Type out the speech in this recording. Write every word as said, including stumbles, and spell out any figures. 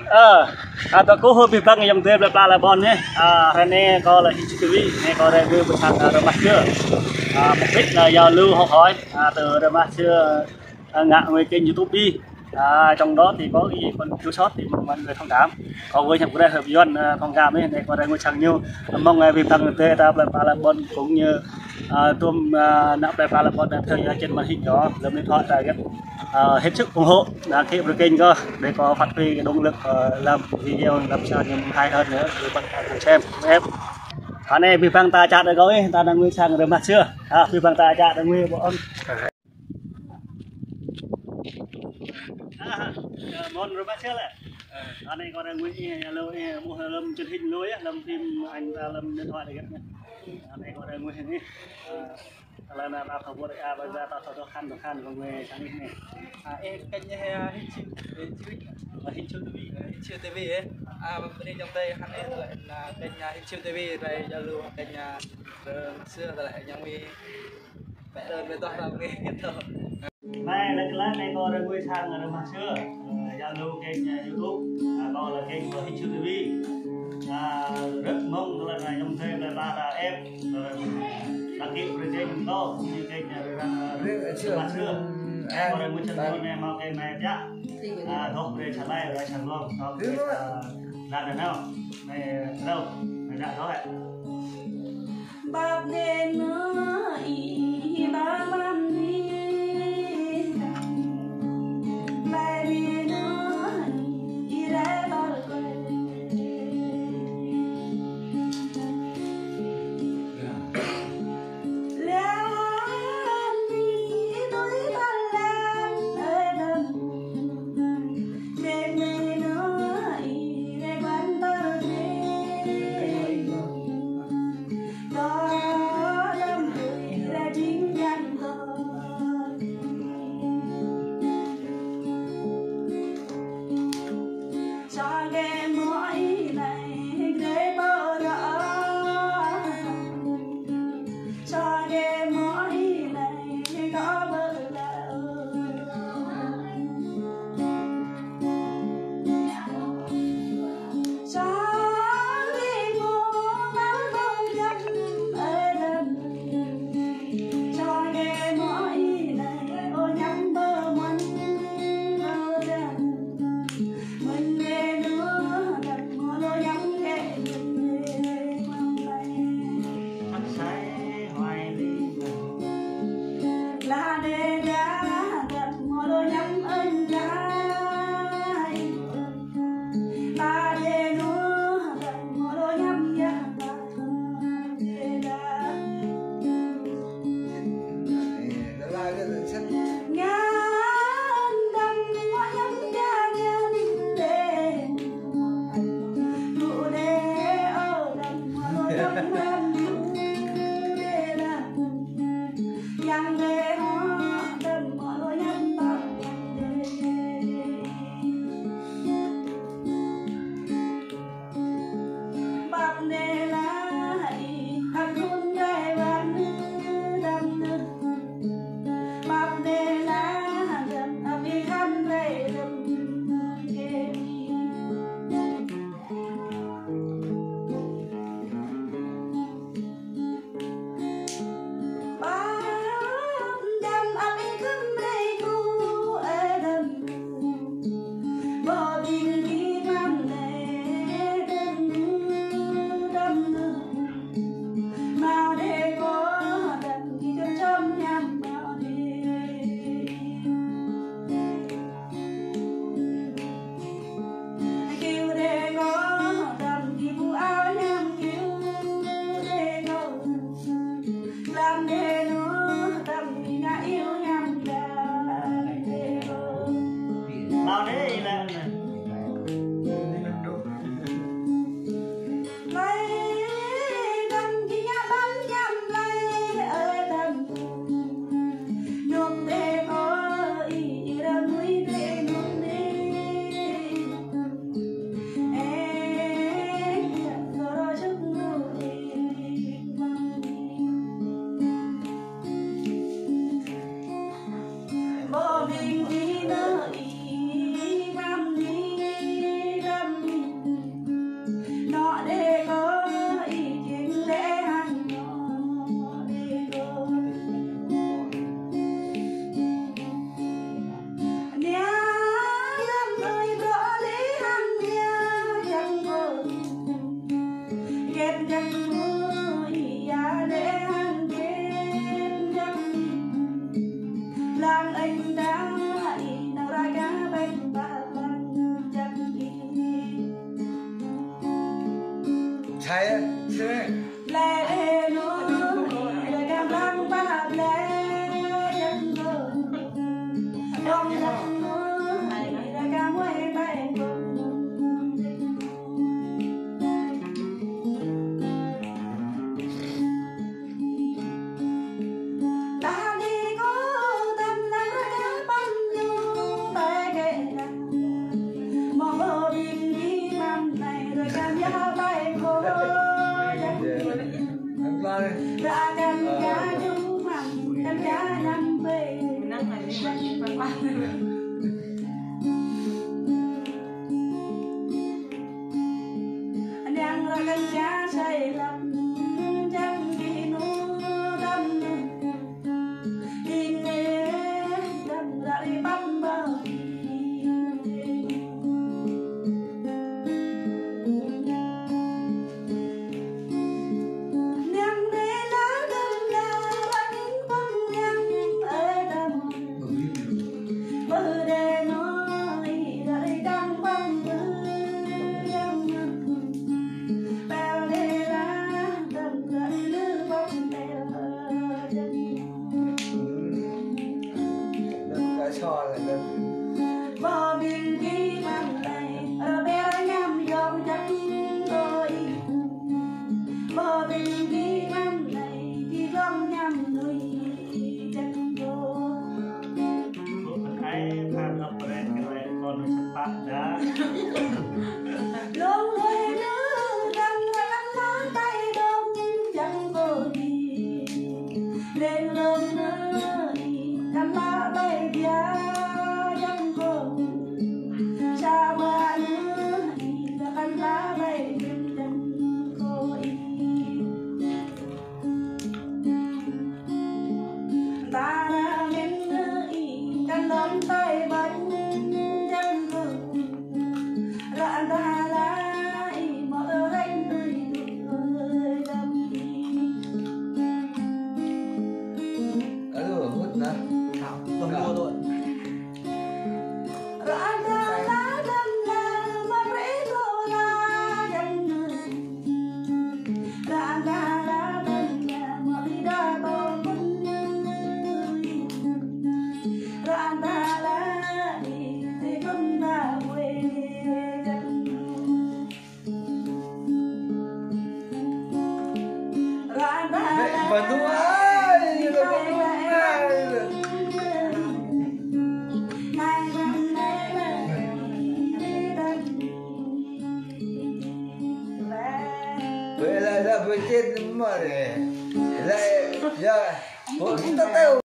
Ơ, a, tơ kâo hơ abih bang ayŏng adơi plơi pla lŏn ƀôn anai. A, hrơi anai kâo lĕ Hit Chư Ti Vi, anai kâo rai ngui pơ sang, a, Rơmah Čư̆. A, mục đích là giao lưu học hỏi, a, từ Rơmah Čư̆, a, ngă ngui kênh YouTube đi. A, trong đó thì có ý kiến thiếu sót thì mong mọi người thông cảm. Kâo ngui ñăm kơ rai hơp yuan, a, thông cảm anai, anai kâo rai ngui sang ñu. Mong, a, abih bang ayŏng adơi ta plơi pla lŏn ƀôn cũng như, a, tôm, a, ană plơi pla lŏn ƀôn đang theo dõi trên màn hình đó, lơ̆m điện thoại ta rất, a, hết sức ủng hộ, đăng ký kênh kâo để có phát huy cái động lực, a, làm video làm sao nhưng hay hơn nữa để bạn ta cùng xem, em. Anai abih bang ta čăt đơi kâo ih, ta đang ngui sang Rơmah Čư̆. A, abih bang ta čăt đang ngui ƀôn. A, mơ̆n Rơmah Čư̆ lĕ. Anai kâo đang ngui ih, alo ih, ƀuh lơ̆m truyền hình lơi, lơ̆m phim ảnh ta lơ̆m điện thoại đấy. Anai kâo đang ngui ih. A, tơlơi anai ta thâo ƀuh, a, ƀơi ta thâo thâo khăn, thâo khăn kâo ngui sang ih anai. A, ih kênh ih, a, Hit Chư, ih Chư, a, Hit Chư Ti Vi, ih Chư Ti Vi, ih. A, ƀing ayŏng adơi hăng ih tơlơi, a, kênh, a, Hit Chư Ti Vi, rai giao lưu kênh, a, Rơmah Čư̆ tơlơi ayŏng adơi. Bĕ đơ̆n bĕ tơlơi anai gitu. Anai, lĕ tơlơi anai kâo rai ngui sang Rơmah Čư̆. Ơ, giao lưu kênh, a, YouTube. A, kâo lĕ kênh kâo Hit Chư Ti Vi. A, rất mong tơlơi anai ayŏng adơi plơi pla ta ép, ơ, đăng ký kênh kâo, cũng như kênh, a, Rơmah Čư̆. Anai kâo rai ngui sang anai, mâo kênh anai biă. A, dŏ brơi čơđai, rai sang lŏn, dŏ brơi, a, đa đa nao. Anai, rau, anai đa dŏ, ơ. Bap đe nơ i, bap măm ni. Lai đe nơ i, rai bal koi. Lam ni tui bal lam, ơ, lam. Alo, hút nè. Tao mua thôi. Vậy là ra bữa chết mà để lại giờ bố chúng ta tao